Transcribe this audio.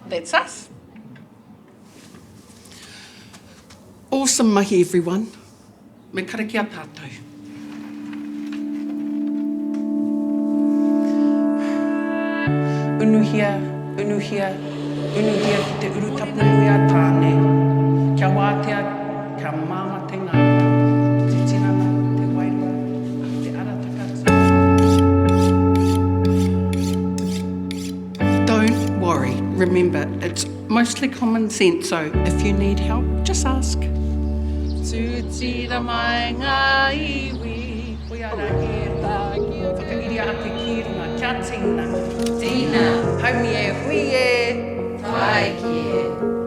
That's us. Awesome mahi everyone. Me karakia tātou. Unuhia, unuhia, unuhia ki te urutapu nui a Tāne. Kia wātea, kia māmā te ngākau, te tinana, te wairua, te ara takatū. Don't worry, remember it's mostly common sense so if you need help just ask. Tūtira mai ngā iwi, koia rā ērā. Whakairia ake ki runga, kia tina. Tina. Haumi e, hui e. Tāiki e.